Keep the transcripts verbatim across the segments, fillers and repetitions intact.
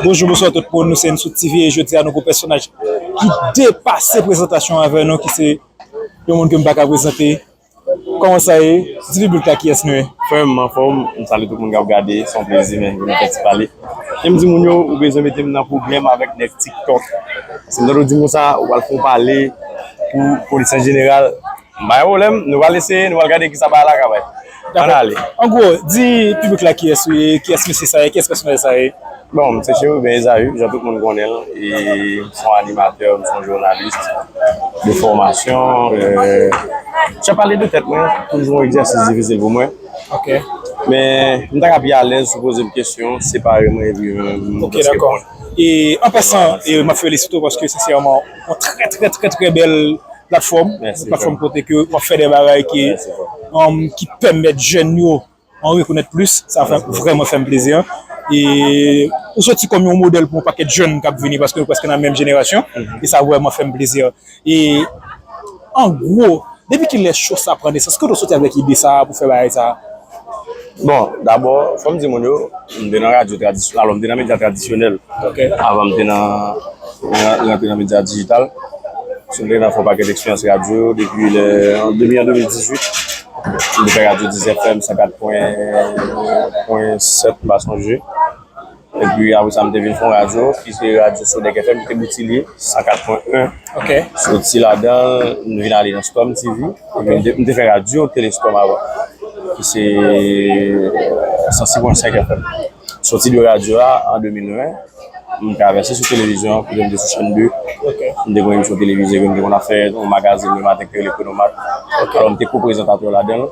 Bonjou, bonswa tout moun, nou se Nswout T V e jodi a nou gon pèsonaj ki depase prezantasyon avè nou, ki se yon moun ke m pa ka prezante. Kòman sa ye? Di piblik la kiyès nou ye. Frè m, m anfòm, m salye tout moun k ap gade, se yon plezi, men, pou nou fè ti pale. E m di moun yo, ou bezwen mete m nan pwoblèm avèk nèg TikTok. Si m tande w di m konsa, ou pral fè yon pale pou polis an jeneral, m pa gen pwoblèm, nou pral eseye, nou pral gade kisa bagay la ka bay. Ann ale. An gwo, di piblik la kiyès ou ye, kiyès mesye sa ye, kiyès pèsonaj sa ye. Bon, m se Chérubin Esaü, jan tout moun konnen l, e m se yon animatè, m se yon jounalis de fòmasyon. Euh, jan pale de tèt mwen, toujou yon egzèsis difisil pou mwen. Ok. Men, m ta ka pi alèz si w poze m kesyon, separe mwen epi mwen, mwen Ok, dakò. E an pasan, e, m ap felisite w paske sensèman, ou trè, trè, trè, trè bèl platfòm. Mèsi, Platfòm frè. Kote ke w ap fè de bagay ki, Mèsi, frè. um, ki pèmèt jèn yo an rekonèt plis. Sa fè, Mèsi. Vrèman fè m plezi. E ou soti kòm yon modèl pou yon pakèt jèn k ap vini paske nou prèske nan menm jenerasyon. Mhm. E sa vrèman fè m plezi. E an gwo, depi kilè cho sa pran nesans? Kote w soti avèk ide sa a pou fè bagay sa a? Bon, dabò, fò m di moun yo, m te nan radyo tradisyonèl, alò, m te nan medya tradisyonèl Ok. avan m te nan, nan, rantre nan medya dijital. So, m te nan fè yon pakèt eksperyans radyo depi lè, an de mil, an de mil dizuit, m te fè radyo Diz F M san kat pwen, pwen sèt, m pa sonje. Epi apre sa, m te vin fè yon radyo, ki se radyo Sodèk F M, ki te Boutilye, san kat pwen en. Ok. Soti ladan l, m vin ale nan Storm T V. Epi m te, m te fè radyo Telestorm avan, ki se san sis pwen senk F M. Soti de radyo a an de mil ven, m travèse sou televizyon, kote m te sou chèn de. Ok. M te gen yon emisyon televize ke m te konn ap fè, yon magazin le maten ki rele Chronomat. Ok. Alò, m te ko-prezantatè ladan l,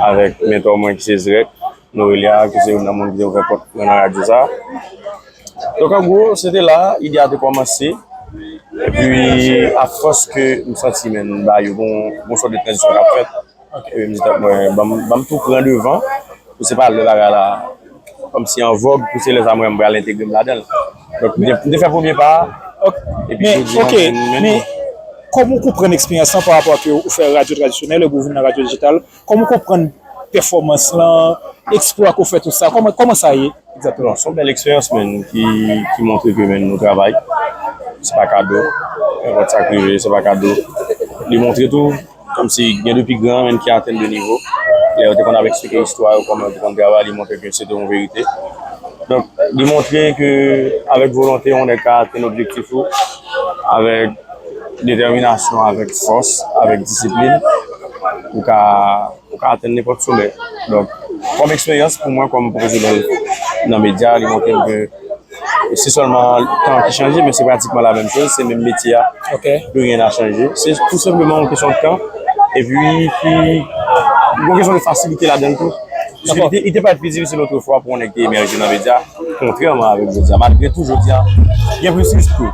avèk mentò mwen ki se Zrèk. Noelia, ki se youn nan moun ki te ouvè pòt mwen nan radyo sa a. Donk, an gwo, se te la, ide a te kòmanse. Epi, afòs ke m santi, men, ba yo gon, gon sòt de tranzisyon k ap fèt. Epi, m di tèt mwen, ban m, ban m tou pran devan, pou se pa lè bagay la, kòmsi an vòg, pou se lè sa mwen, m pral entegre m ladan l. Donk, m te, m te fè premye pa a, Ok. epi Men, jodi a, ok, m mennen. Men, kòman w konprann eksperyans lan pa rapò ke ou fè radyo tradisyonèl epi ou vin nan radyo dijital? Kòman w konprann pèfòmans lan, eksplwa ke w fè, tout sa? Kòman, kòman sa ye egzakteman? Bon, se yon bèl eksperyans, men, ki, ki montre ke, men, nou travay. Se pa kado. Nenpòt sa k rive, se pa kado. Li montre tou, kòmsi gen de pi gran, men, ki atenn de nivo. Lè yo te konn ap eksplike istwa yo, kòman yo te konn travay, li montre ke se te yon verite. Donk, li montre ke avèk volonte, yon nèg ka atenn objektif ou, avèk detèminasyon, avèk fòs, avèk disiplin, ou ka, ou ka atenn nenpòt somè. Donk, kòm eksperyans pou mwen, kòm pwofesyonèl nan medya, li montre m ke se sèlman tan ki chanje, men se pratikman lamenm choz, se menm metye a. Ok. Anyen pa chanje. Se tou senpleman yon kesyon de tan, epi ki, yon kesyon de fasilite ladan l tou. Paske li te, li te parèt pi difisil otrefwa pou yon nèg te emèje nan medya, kontrèman avèk jodi a. Malgre tou, jodi a, gen plis risk tou.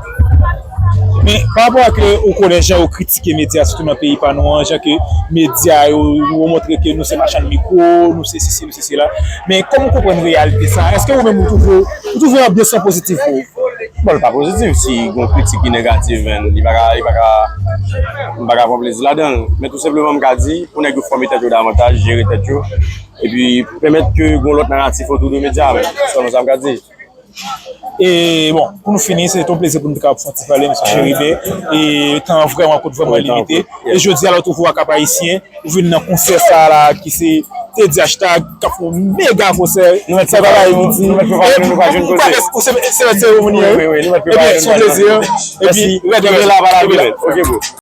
Men, pa rapò a ke ou konnen jan yo kritike medya, sitou nan peyi pa nou an, jan ke medya yo, yo montre ke nou se machann mikwo, nou se sesi, nou se sela. Men, kòman w konprann reyalite sa a? Èske ou menm ou twouve, ou twouve anbyans lan pozitif pou ou? Bon, li pa pozitif. Si gon kritik ki negatif, men, li pa ka, li pa ka, m pa ka pran plezi ladan l. Men tou senpleman, m ka di, pou nèg yo fòme tèt yo davantaj, jere tèt yo, epi pèmèt ke gon lòt naratif otou de medya, men, sèlman sa m ka di. E, bon, pou nou fini, se te yon plezi pou nou te kapab fè yon ti pale, mesye Chérubin. E tan an vrèman kout, vrèman limite. E jodi a la, ou twouve w ak Cap Haïtien, ou vin nan konsè sa a la, ki se T D H Tag, k ap fè yon mega konsè. Nou mèt se bagay, nou mèt prepare nou, nou pa jwenn kote. Ou se, se mèt seremoni an, wi. Wi, wi, nou mèt prepare nou, nou pa jwenn kote. Ebyen, se yon plezi, hein. Epi, rèd, rèd. Kenbe la, pa lage. Ok, bro.